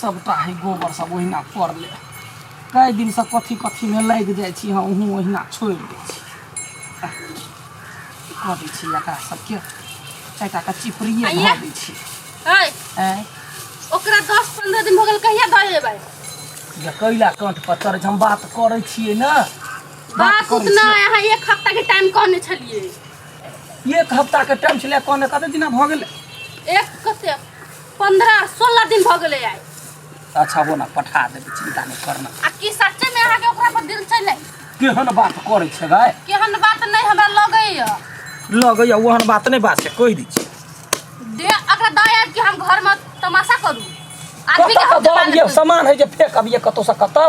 सबटा है गोबर सब ओहिना पड़ले कए दिनसँ कथी कथीमे लागि जाइ छी हमहूँ ओहिना छोड़ि दै छी कऽ दै छी एकरा सबके चारिटाके चिपरिए आइये। धऽ दै छी ऐ आँय ओकरा 10-15 दिन भऽ गेल, कहिया दऽ एबै? जे कैला कंठ पर चढ़ै छै, हम बात करै छियै ने। बात करै उतना छियै। अहाँ एक हफ्ता के टाइम कहने छलियै। एक हफ्ता के टाइम छलै कहने, कते दिना भऽ गेलै? एक कते 15-16 दिन भऽ गेलै आइ। अच्छा वो ना पठा देबै, चिंता नहि करना। आ की सच्चे में अहाँके ओकरा पर दिल चलै? केहन बात करै छै गाय? केहन बात नहि, हमरा लगैया। लगैया ओहन बात नहि, बात छै कहि दै छी। दे अकरा दऽ आयब कि हम घर में तमाशा करू आदमी के? कतऽ हम दऽ जमा अबियै? सामान है जे फेक अबियै कतौ से कतौ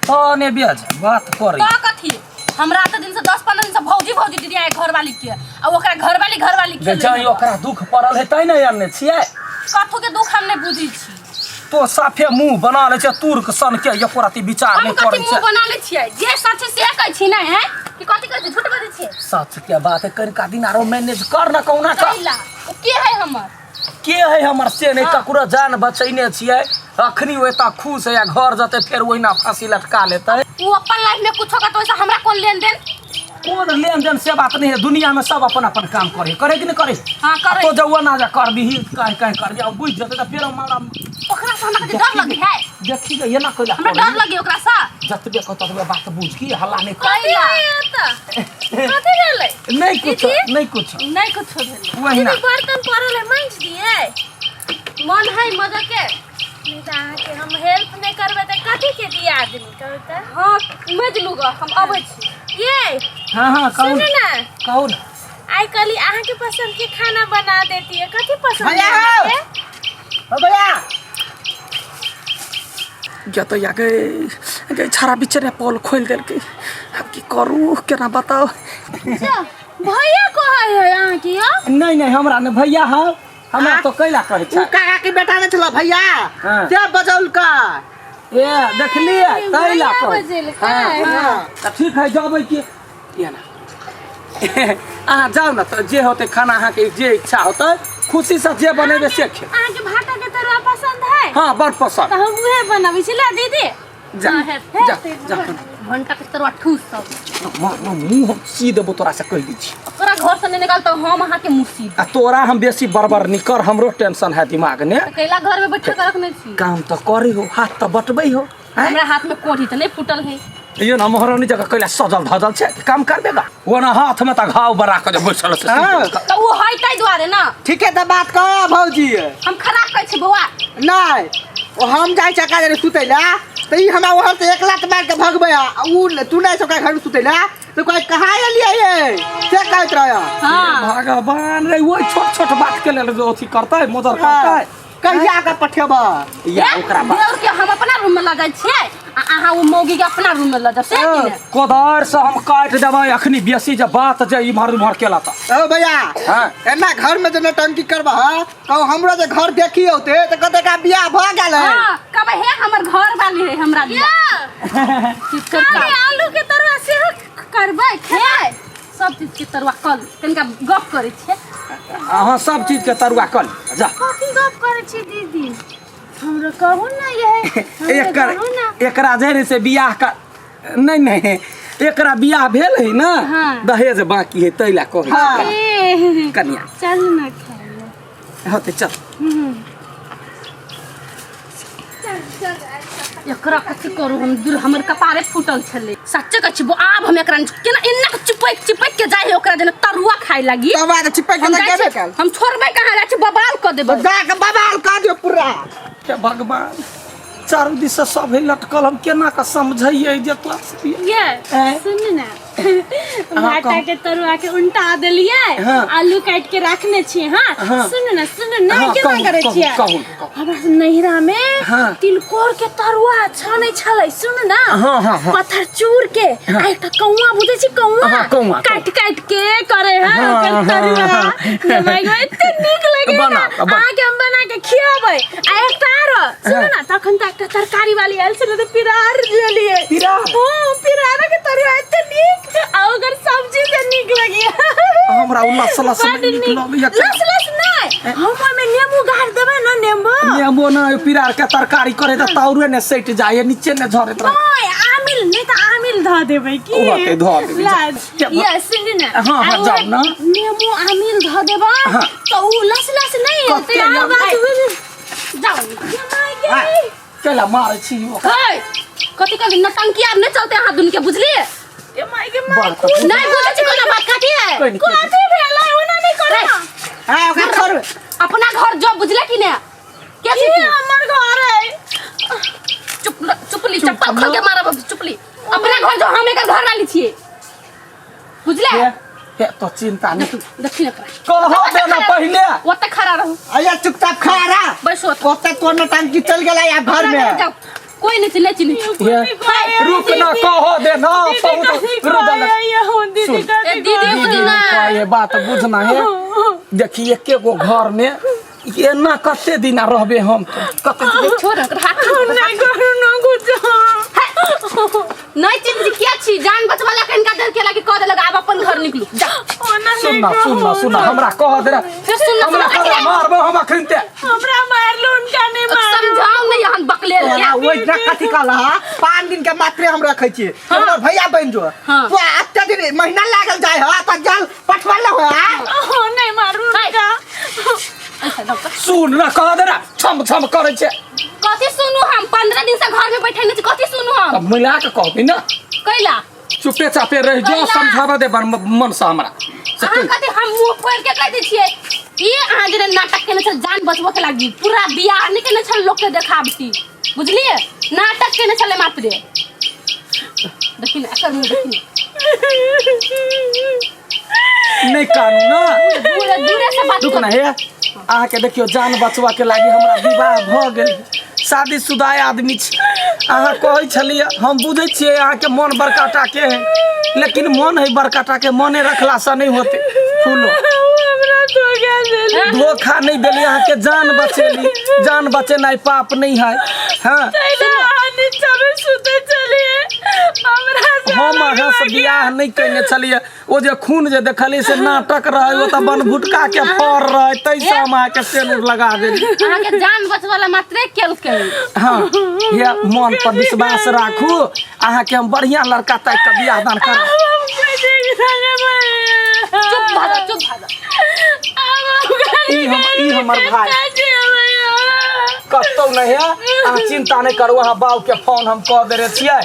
तऽ ने बेज बात करै। तऽ कथी, हमरा तऽ दिन से 10-15 दिन से भौजी भौजी दीदी आए घरवाली के आ ओकरा घरवाली घरवाली जे खेलै जाई है। ओकरा दुख पड़ल है तै ने आनने छियै। कथू के दुख हम नहि बुझै छी। तो साफे मुंह बना लै छै तुर्क सन के, एको रति विचार हम नहि कथी करै मुंह छै। बना लै छियै? जे सच है से कहै छी ने है कि कथी कहै छी? झूठ बजै छियै? सच के बात है, कनिका दिन आरो मैनेज कर न कहुना का। कैला ओ के है हमर? के है हमर से नहि। हाँ। ककरो जान बचैने छियै, अखनी ओ एतऽ खुश है आ घर जेतै फेर ओहिना फांसी लटका लेतै। ओ अपन लाइफ में कुछो करतै, ओइसे हमरा कोन लेन देन? कोन लेन देन से बात नहीं है, दुनिया में सब अपन अपन काम करे, करे कि नहीं करे? हाँ, करे। तो जब ना जा करबिही कहीं कहीं करबी आ बुझ जेतै तऽ फेर हमरा ओकरा से हमरा कथी डर लगे है? देखी के एना कैला हमरा डर लगे ओकरा से? जतबे कह ततबे बात बुझ की हल्ला नहीं कर। कैला कथी भेलै? नहीं कुछ। दीदी? नहीं कुछ। नहीं कुछो भेलै। वही ना। दीदी, बर्तन पड़ल है, माँजि दियै? मन है मदद के? नहि तऽ अहाँके हम हेल्प नहि करबै तऽ कथी के दिया आदमी कहू तऽ? हाँ, मजि लू ग, हम अबै छी। ये हाँ हाँ, कहू। सुनू ना। ने। कहू ना। आइ काल्हि अहाँके पसंद के खाना बना देती है, कथी पसंद है भैया हो! अहाँके? हो भैया। जतैया के गे छाड़ा बिचरे पोल खोलि देलकै, आब की करू, केना बताउ? भैया कहै है अहाँके यौ? नहीं नहीं, हमरा ने भैया हौ, हमरा तो कैला कहै उ छै? काका के बेटा नहि छलो भैया। हाँ। से बजौलका। ए देखलियै, तैला भैया कहै। बजेलकै। हाँ, हाँ। तऽ ठीक है, जबै की ये ना अहाँ जाउ ने तऽ जे होतै खाना अहाँके जे इच्छा होतै खुशीसँ जे बनेबै से खेब। अहाँके भाटा के तरुआ पसंद है? हाँ, बड़ पसंद। तऽ हम उहे बनाबै छी, ला दीदी। जा। हाँ, हेतै। जा जा। भंटा के तरुआ ठूस सब। मुँह हम सी देबो तोरा से, कहि दै छी। ओकरा घर से नहीं निकाल तो हम अहाँ के मुसीबत। आ तोरा हम बेसी बड़बड़ निकर, हमरो टेंशन है दिमाग ने। कैला घर में बैठा के रखने छी? काम तऽ करे हो, हाथ तऽ बटबै हो, आँय? हमरा हाथ में कोढ़ी तऽ नहीं फूटल है। ये ना महारानी जगह कैला सजल धजल छै, काम करबे गा ओना हाथ में तऽ घाव बना के जे बैसल छै। हाँ। तऽ ओ है ताहि दुआरे ना। ठीके तऽ बात कह भौजी। हम खराब कहै छी बौआ? नहि, ओ हम जाइ छी ओकरा जरे सुतै लए तऽ ई हमरा वहाँ से एक लात मारि के भगबै आ उ तू नहि छै ओकरा घरमे सुतै लए तऽ कहै कहाँ एलियै ये से कहैत रहै। हाँ। भगवान रे, ओहि छोट छोट बात के लेल अथी करतै, मदर करतै। कहिया के पठेबह? या ओकरा बात देवर के हम अपना रूम में लऽ जाइ छियै आ अहाँ ओ मौगी के अपना रूम में लऽ जाउ, से की ने? कोदार से हम काटि देबै अखनी बेसी जे बात जे इम्हर उम्हर केला तऽ। ओ भैया। हाँ। एना घर में जे नौटंकी करबह कहू, हमरो जे घर देखी औते तऽ कहते का बियाह भऽ गेल है। हाँ, कहबै हे हमर घर वाली है हमरा दिया। की करता? खाली आलू के तरुआ सेहो करबै खेबै सब चीज के तरुआ कल कनिका गप करै छियै। अहाँ सब चीज के तरुआ कल जा। कथी गप करै छी दीदी? हमरो कहू ना ये, हमरो एकर कहू ना। एकरा जे है से बियाह का नहीं नहीं, एकरा बियाह भेल है ना। हाँ। दहेज बाकी है तै ला कहै हाँ। छी। ए, कनिया। चल ना खाइ ले। होते चल। एकरा कथी करू हम? दूर हमर कपारे फूटल छलै, सच्चे कहै छी बौ, आब हम एकरा केना एना के चिपैक चिपैक के जाइ है ओकरा जेना तरुआ खाय लागी। तब आ चिपक के हम तऽ जाइ गेबे छी, कयल। हम छोड़बै कहाँ? जाइ छी बबाल कऽ देबै। जा के बवाल कऽ दियौ पूरा। हे भगवान, चारू दिस से सब है लटकल, हम केना के समझैयै जे तोरा से ये ऐं? सुन ना, भाटा कहू। के तरुआ के उल्टा देलियै। हाँ। आलू काटि के राखने छियै। हाँ। हाँ। सुन ना, सुन ना। हाँ, केना कहू, करै कहू, छियै? कहू, कहू। हमरा सब नैहरा में हाँ। तिलकोर के तरुआ छानै छलै, सुन ना। हाँ, हाँ, हाँ। पत्थर चूर के आ एकटा कौआ बुझै छी कौआ? हाँ, कौआ, काटि काटि के करे है हाँ, ओकर हाँ, तरुआ। हाँ। गे माय गे, एते नीक लगे ना। बनाउ, बनाउ। अहाँके हम बना के खियाबै। आ एकटा आरो सुन ना, तखन तऽ एकटा तरकारी वाली आयल छलै तऽ पिरार लेलियै। पिरार? ओ पिरार के तरुआ एते नीक आ ओकर सब्जी से नीक लगी। हमरा ओ लस लस बड्ड नहि नीक नीक। लगैया। लस लस नहि, हम ओहिमे नेबो गार देबै ना नेबो नेबो ना पिरार के तरकारी करे त ताउरे ने सटि जाय नीचे ने झरैत रहे। ओए आमिल नहीं त आमिल ध देबै की? ओ होतै, धऽ देबै, ला जा। ये सुन ना। हाँ, हाँ, जाउ ना। नेबो आमिल ध देबा हाँ। तो उ लस लस नहीं कते हेतै। आब बात जाउ। केला मारै छी ओकरा? हे कथि कहली नटंकी आब नहीं चलते अहाँ दुनू के, बुझलिए? ए माय के माय। बड़ तऽ नहीं बुझै छी कोनो बात कथी है? कोइ नहि। कथी भेलै? ओना नहीं करू ना। हां, ओकरा छोड़। अपना घर जो, बुझले कि ने? के छी ई तू? हमर घर है। चुप चुपली चप्पल खोल के मारब चुपली। अपना घर जो, हम एकर घर वाली छिए, बुझले? हे, हे तो चिंता नहीं। देखी ना करा। कहो दे ना पहिले। ओतऽ खड़ा रहू। अया चुपचाप खा रहा। बैसो ओतऽ। कोते तो नटंकी चल गेला या घर में। जाओ, कोई नहीं चिन्ह चिन्ह। हे, रुक ना, कहो दे ना। दीदी बहुत कथी रुक ना। कहैया हो दीदी? सुन। ए, कथी दीदी, कहैया? दीदी नहीं कहे बात बुझना है। देखी एके गो घर में एना कते दिन रहबे हम? तो कते दिन? छोड़ ओकर हाथ। नहीं करू ना कुछ। नहीं चिन्ह किया छी, जान बचवा ला कनका देर के लागी कह देलक। आब अपन घर निकलू, जा। ओना नहीं सुनना सुनना करू। सुनना, हमरा कह दे। फिर सुनना। हमरा सुनना। कह मारबो हम अखन ते। हमरा मारलू, उनका नहीं मारू। समझाओ नहीं यहाँ बकलेल तोरा के। ओहि ना कथी कहला हा? 5 दिन के मात्रे हम रखै छी, हमर भैया बनि जो। हाँ। तू अते दिन महीना लागल जाय हा त जाल पठवा ले हो। ओ नहीं मारू उनका। सुन ना, कह दे ना, छम छम करै छै। कथी सुनू? हम 15 दिन से घर में बैठे नहीं छी, कथी सुनू हम? तब मिला के कहबी ना। कैला? चुपे चापे रह जो। कैला? समझावा दे मन से हमरा से। अहाँ कथी हम मुंह फोड़ के कह दै छियै? ई अहाँ जेना नाटक केने छल जान बचबो के लागी, पूरा बियाह नहीं केने छल लोक के देखाबती, बुझलिए? नाटक केने छलै मात्रे। देखी ना एकर मुंह, देखी ना। नहीं कानू ना। दूरे दूरे से बात। रुक ना। हे, अहाँके देखियौ, जान बचवा के लागी हमरा विवाह भऽ गेल। शादीशुदा आदमी छी। अहाँ कहै छलियै, हम बुझै छियै अहाँके मन बड़का टाके है, लेकिन मन है बड़का टाके, मने रखलासँ नहीं होते फूलो। हमरा धोखा देली। धोखा नहीं देली, अहाँके जान बचेली। जान बचेनाइ पाप नहीं है। हाँ। तैला अहाँ नीचा में सुते चलिए हमरा से। हम अहाँ से बियाह नहीं कयने छलियै। ओ जे खून जे देखलियै से नाटक रहै, ओ तऽ बनभुटका के फर रहै, ताहिसँ हम अहाँके सेनुर लगा देली। अहाँके जान बचबा ला मात्रे केलकै। हाँ, हे, मन पर विश्वास राखू, अहाँके हम बढ़िया लड़का ताकि के बियाह दान करब। हम कथी करबै? चुप भऽ जा, चुप भऽ जा। ई हम ई हमर भाई कतौ नहीं है। अहाँ चिंता नहीं करू, अहाँ बाबू के फोन हम कऽ देने छियै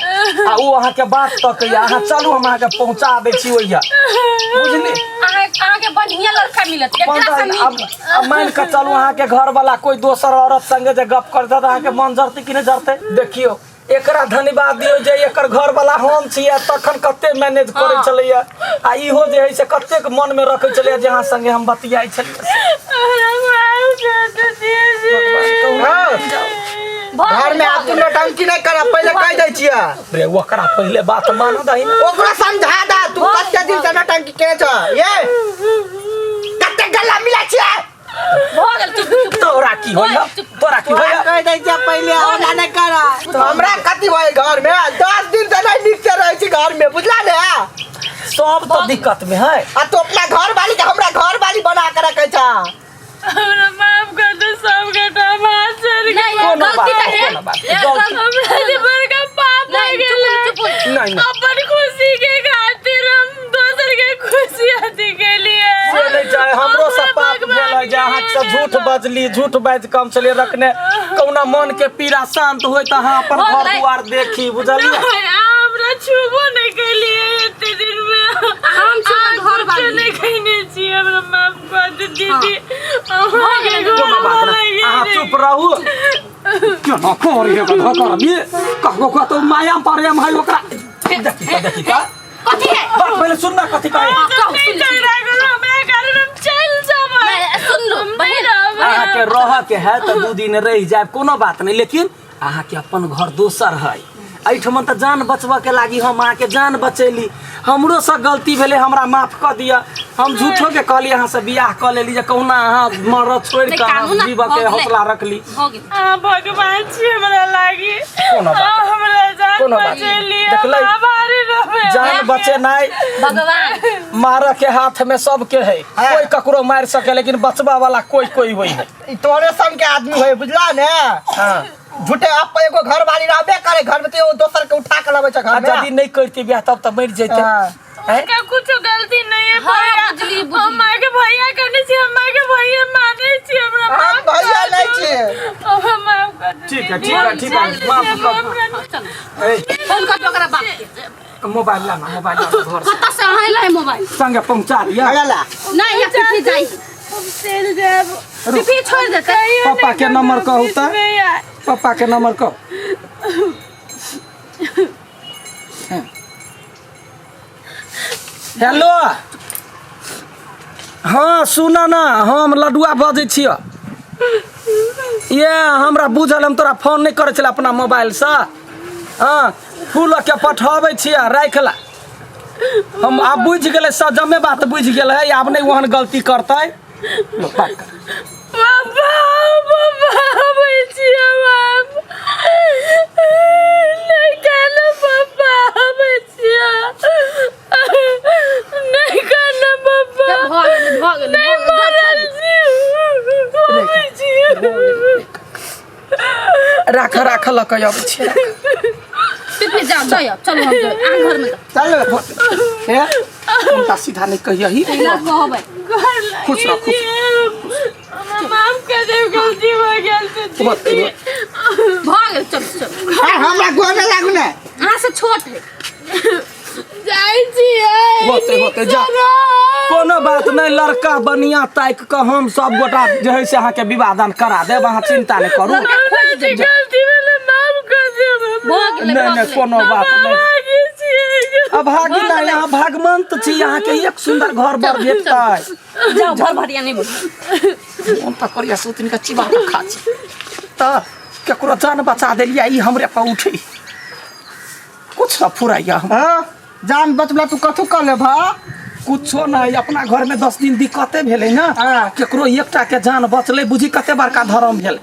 आ ओ अहाँके बात तकैया। अहाँ चलू, हम अहाँके पहुँचा दै छी ओहिया, बुझली? अहाँके बढ़िया लड़का मिलत एकरा 15 से दिन अब नीक। अब मान के चलू, अहाँके घर वाला कोई दोसर औरत संगे जे गप करतै तऽ अहाँके मन जरतै कि नहि जरतै? देखियौ, एकरा धन्यवाद दियौ जे एकर घर वाला हम छियै। तखन कते मैनेज करै छलैया आ इहो जे है से कतेक मन में रखै छलैया जे अहाँ संगे हम बतियाइ छलियै। भऽ घर गेल, में भऽ आब तू गेल। नौटंकी नहीं कर, पहले कह दै छियै। रे, ओकरा पहिले बात मान दही ने। ओकरा समझा दा। तू कते दिन से नौटंकी केने छ? ये कते गल्ला मिला छियै? भऽ गेल, चुप चुप। तोरा की होइया? तोरा की होइया? कह दै छियै पहिले, ओना नहीं कर। हमरा कथी होय? घर में 10 दिन से नहीं नीक से रहै छी घर में, बुझला ने? सब तो दिक्कत में है। आ तू अपना घर वाली के हमरा घर वाली बना के रखै छ। हमरा माफ कर दे सब गोटा, हम हाथ जोड़ के। नहीं, कोनो गलती बात तऽ नहीं, है। कोनो बात नहीं, गलती। हमरा से बड़का पाप हो नहीं, गेल। चुप चुप। नहीं नहीं। अपन खुशी के खातिर हम दोसर के खुशी अथी के लिए। से नहीं चाहे हमरो से पाप भेल है जे अहाँ से झूठ बजली। झूठ बाजि कम छलियै रखने। कहुना मन के पीड़ा शांत होय तऽ अहाँ अपन भऽ घर गेलै। दुआर देखी, बुझलियै? नहीं, हमरा छुबो नहीं कैलिए एते दिन में। हम छी अहाँ घर कुछो वाली। नहीं कहने छी। हमरा माफ कर दे दीदी, अहाँके गेलै। घर कोनो बात नहीं, अहाँ चुप रहू। केना करे हे गधा करबी कहबो कतौ माया प्रेम है ओकरा। देखी तऽ, देखी तऽ। कथी है? बात पहिले सुन ना, कथी कहे। कहू, नहीं सुन, सुन। झगड़ा करू हमरा कारण, हम चल जेबै। नहीं, सुन लो, हम नहीं बहिन। रहबै। अहाँके रहऽ के है तऽ 2 दिन रहि जायब, कोनो बात नहीं, लेकिन अहाँके अपन घर दोसर है। एहिठमन तऽ जान बचबऽ के लागी हम अहाँके जान बचेली। हमरोसँ गलती भेलै, हमरा माफ कऽ दिअ। हम झूठो के कहली अहाँसँ बियाह कऽ लेली जे कहुना अहाँ मरद छोड़ि नहि, कऽ अहाँ कानू ना, जीवऽ के भऽ गेलै। हौसला रखली। भऽ गेल। अहाँ भगवान छी हमरा लागी। कोनो बात अहाँ हमरा जान कोनो बात बचेली, देखलै? हम आभारी रहबै। जान बचेनाइ भगवान मारऽ के हाथ में सबके है, कोई ककरो मारि सके लेकिन बचबा वाला कोई कोई होई है। ई तोरे सन के आदमी होय बुझला ने। हाँ। झूठे आप एगो घर वाली रहबे करे घर में तो एगो दोसर के उठा के लबै छै घर आ में। यदि नहीं करती बियाह तब तो मरि जैते। हाँ। हैं? उनका कुछ गलती नहीं है हाँ, भैया। बुझली, बुझली। हम माँ के भैया कहने छी, हम माँ के भैया माने छी, हमरा हम माफ भैया कर नहीं दू। छियै। हम माफ कर दू ठीक है, दीदी, ठीक है, हम ठीक है, चल माफ जेबै, कर दू। हमरा चल ए, फोन कर ओकरा बाप के। मोबाइल लाना, मोबाइल लाना घर से। कतऽ से अहाँ एलै मोबाइल? संगे पहुंचा दिया। भैया ला। नहीं, या फिफी जाइ। हम चल जायब। फिफी छोड़ देतै। कहियो पापा नहीं के नंबर ककरो कहू बीच तऽ? में आय। पापा के नंबर कहू। हेलो, हाँ सुन ना, हम लडुआ बजै छियै। ये हमरा बुझल, हम तोरा फोन नहि करै छलै अपना मोबाइलसँ। हाँ, फूल के पठाबै छियै, राखि ला। हम आब बुझि गेलै, सजमे बात बुझि गेलै, आब नहि ओहन गलती करतै। लो, बात कर। पापा, पापा, आबै छियै हम। नहि कानू पापा, आबै छियै। नहि कानू पापा। भऽ गेलै, भऽ गेलै, नहि भऽ गेलै। मरल छी। आबै छियै। राख, राख, लऽ कऽ अबै छियै, राख। फिफी जाओ, जाओ, चलू हम जाओ, अहाँ घरमे जाओ। चल। हे, उल्टा सीधा नहि कहियही। ना कहबै। घर लागि खुश रह, खुश। छियै। हमरा माफ कर देब, गलती भऽ गेल छै होतै, दीदी। भऽ गेल, चलू चलू। हाँ, हमरा गोर नहि लागू ने। अहाँ से छोट है। जाइ छियै। होतै, होतै, जा। कोनो बात नहि, लड़का बढ़िया ताकि कऽ हम सब गोटा जे है से अहाँके विवाह दान करा देब, अहाँ चिंता नहि करू। लड़का खोजि देब। गलती भेलै, माफ कर देब हमरा। भऽ गेलै, नहि भऽ नहि गेलै। कोनो बात नहि। भागी छियै। अभागी नहि, अहाँ भागमंत छी, अहाँके एक सुन्दर घर बर भेटतै। जाओ, भर भरिया नहि बोलू। मोन तऽ करिया सोतिन के चिबा कऽ खा छी तऽ केकरो जान बचा देलियै, ई हमरे पर उठै कुछ न फुराइया हम। हाँ, जान बचला तू कथू कर लेब? हाँ, कुछो नहीं, अपना घर में 10 दिन दिक्कते भेलै ने। हाँ। केकरो एकटा के जान बचलै, बुझी कते बड़का धर्म भेलै।